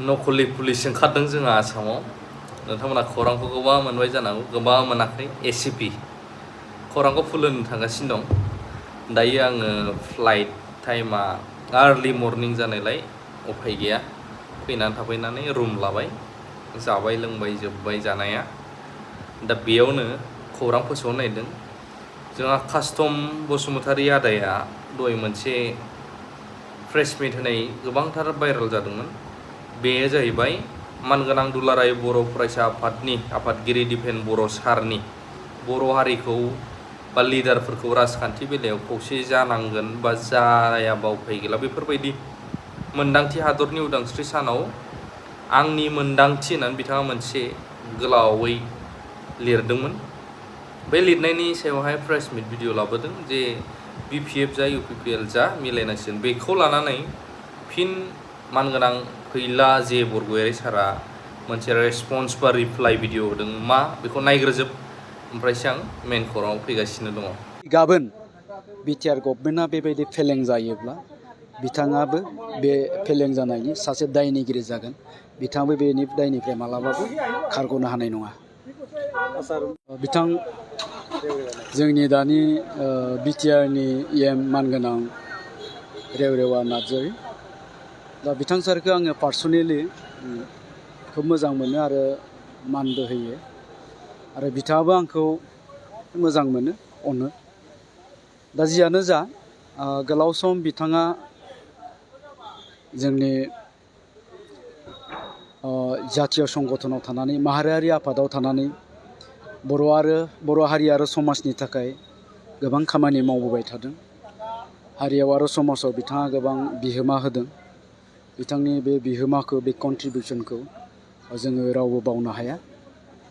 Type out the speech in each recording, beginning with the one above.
नकलि police ओंखारदों जोंहा आसामाव नोंथांमोना खौरांखौ गोबां मोनबाय जानांगौ गोबां मोनाखै एसिपि खौरांखौ फुलुनो थांगासिनो दं दायो आङो फ्लाइट टाइमा आर्लि मर्निं जानायलाय उफाय गैया फैनानै थाफैनानै रुम लाबाय जाबाय लोंबाय जोब्बाय जानाया दा बेयावनो खौरां फोसावनो नागिरदों जोंहा कास्टम बसुमतारी आदाया दहाय मोनसे प्रेस मिट होनाय गोबांथार भाइराल जादोंमोन बेयो जाहैबाय मानगोनां दुलाराय बर' फरायसा आफादनि आफादगिरि दिपेन बर' सारनि बर' हारिखौ बा लिडारफोरखौ राजखान्थि बेलायाव खौसे जानांगोन बा जायाबा उफाय गैला बेफोरबायदि मोन्दांथि हादरनि उदांस्रि सानाव आंनि मोन्दांथि होननानै बिथाङा मोनसे गोलावै लिरदोंमोन बे लिरनायनि सायावहाय प्रेस मिट भिडिअ लाबोदों जे BPF जा UPPL जा मिलायनांसिगोन बेखौ लानानै फिन मानगोनां फैला जे बरगयारि सारा मोनसे रेसपन्स बा रिप्लाइ भिडिअ होदों मा बेखौ नायग्रोजोब ओमफ्रायसो आं मेन खौराङाव फैगासिनो दङ गाबोन बिटिआर गभर्नमेन्टआ बेबायदि फेलें जायोब्ला बिथाङाबो बे फेलें जानायनि सासे दायनिगिरि जागोन बिथाङाबो बेनि दायनिफ्राय मालाबाबो खारग'नो हानाय नङा बिथां जोंनि दानि बिटिआरनि EM मानगोनां रेवरेवा नार्जारी दा बिथां सारखौ आङो पार्सनेलि खोब मोजां मोनो आरो मानबो होयो आरो बिथाङाबो आंखौ मोजां मोनो अनो दा जियानो जा गोलाव सम बिथाङा जोंनि जातीय संगठनाव थानानै माहारियारि आफादाव थानानै बर' हारि आरो समाजनि थाखाय गोबां खामानि मावबोबाय थादों हारियाव आरो समाजाव बिथाङा गोबां बिहोमा होदों बिथांनि बे बिहोमाखौ बे कन्ट्रिबिउसनखौ जोङो रावबो बावनो हाया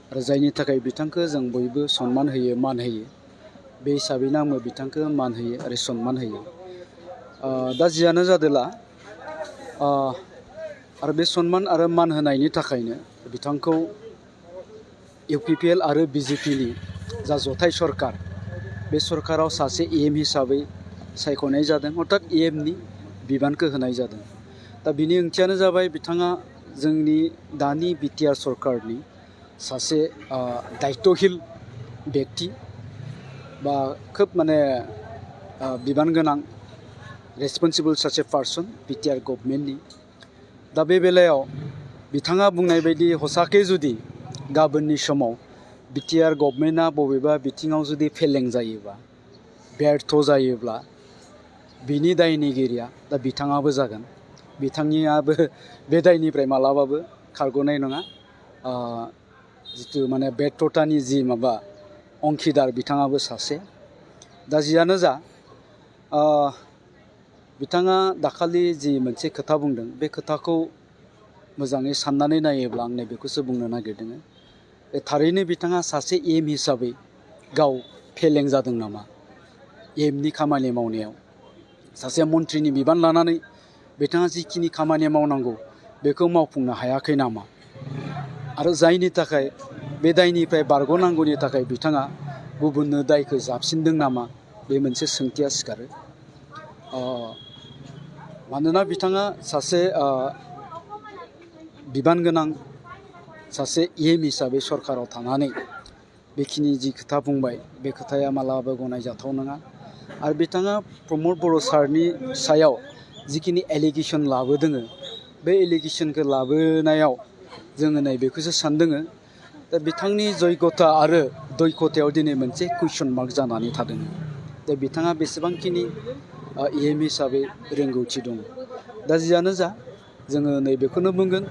आरो जायनि थाखाय बिथांखौ जों बयबो सनमान होयो मान होयो बे हिसाबैनो आंबो बिथांखौ मान होयो आरो सनमान होयो दा जियानो जादोला आरो बे सनमान आरो मान होनायनि थाखायनो बिथांखौ UPPL आरो BJPनि जा जथाय सरकार बे सरकाराव सासे EM हिसाबै सायख'नाय जादों अर्थात EMनि बिबानखौ होनाय जादों दा बिनि ओंथियानो जाबाय बिथाङा जोंनि दानि बिटिआर सरकारनि सासे दायित्वशील बेक्ति बा खोब माने बिबान गोनां रेसपन्सिबल सासे पार्सन बिटिआर गभर्नमेन्टनि दा बे बेलायाव बिथाङा बुंनाय बायदि हसाके जुदि गाबोननि समाव बिटिआर गभर्नमेन्टआ बबेबा बिथिङाव जुदि फेलें जायोबा बेर्थ जायोब्ला बिनि दायनिगिरिया दा बिथाङाबो जागोन बिथांनियाबो बे दायनिफ्राय मालाबाबो खारग'नाय नङा जिथु माने बेर्थतानि जि माबा अंखिदार बिथाङाबो सासे दा जियानो जा बिथाङा दाखालि जि मोनसे खोथा बुंदों बे खोथाखौ मोजाङै साननानै नायोब्ला आं बेखौसो बुंनो नागिरदों थारैनो बिथाङा सासे EM हिसाबै गाव फेलें जादों नामा EMनि खामानि मावनायाव सासे मन्थ्रिनि बिबान लानानै बिथाङा जिखिनि खामानि मावनांगौ बेखौ मावफुंनो हायाखै नामा आरो जायनि थाखाय बे दायनिफ्राय बारग'नांगौनि थाखाय बिथाङा गुबुननो दायखौ जाबसिनदों नामा बे मोनसे सोंथिया सिखारो मानोना बिथाङा सासे बिबान गोनां सासे EM हिसाबै सरकाराव थानानै बेखिनि जि खोथा बुंबाय बे खोथाया मालाबाबो गनायजाथाव नङा आरो बिथाङा प्रमद बर' सारनि सायाव जिखिनि एलिगेसन लाबोदों बे एलिगेसनखौ लाबोनायाव जोङो नैबेखौसो सानदों दा बिथांनि जयगथा आरो दयखथायाव दिनै मोनसे कुइसन मार्क जानानै थादों दा बिथाङा बेसेबांखिनि EM हिसाबै रोंगौथि दं दा जियानो जा जोङो नैबेखौनो बुंगोन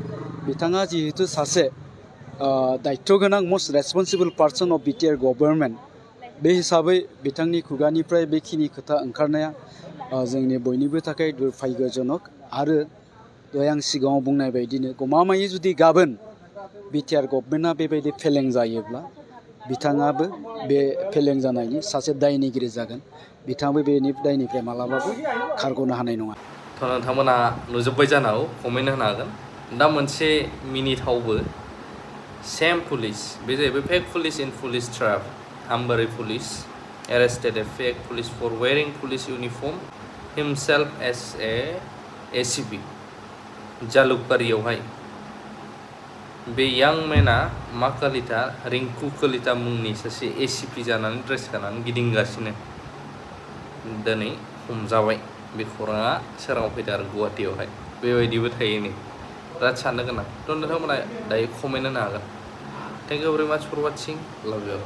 बिथाङा जिहेतु सासे दायित्व गोनां must responsible person of BTR government बे हिसाबै बिथांनि खुगानिफ्राय बेखिनि खोथा ओंखारनाया जोंनि बयनिबो थाखाय दुर्भाग्यजनक आरो दहाय आं सिगाङाव बुंनाय बायदिनो गमामायै जुदि गाबोन बिटिआर गभर्नमेन्टआ बेबायदि फेलें जायोब्ला बिथाङाबो बे फेलें जानायनि सासे दायनिगिरि जागोन बिथाङाबो बेनि दायनिफ्राय मालाबाबो खारग'नो हानाय नङा नोंथांमोना नुजोब्बाय जानांगौ कमेन्ट होनो हागोन दा मोनसे मिनिथावबो सेम पुलिस बे जाहैबाय fake police in police trap Ambari police arrested a fake police for wearing police uniform himself as a ACP जालुकबारियावहाय बे यां मेना मा कलिता रिंकु कलिता मुंनि सासे एसिपि जानानै ड्रेस गाननानै गिदिंगासिनो दिनै हमजाबाय बे खौराङा सोराङाव फैदों आरो गुवाहाटियावहाय बेबायदिबो थायो नै बिराद साननो गोनां थ' नोंथांमोना दायो कमेन्ट होनो हागोन थेंक इउ भेरि माच फर वाचिं लाभ इउ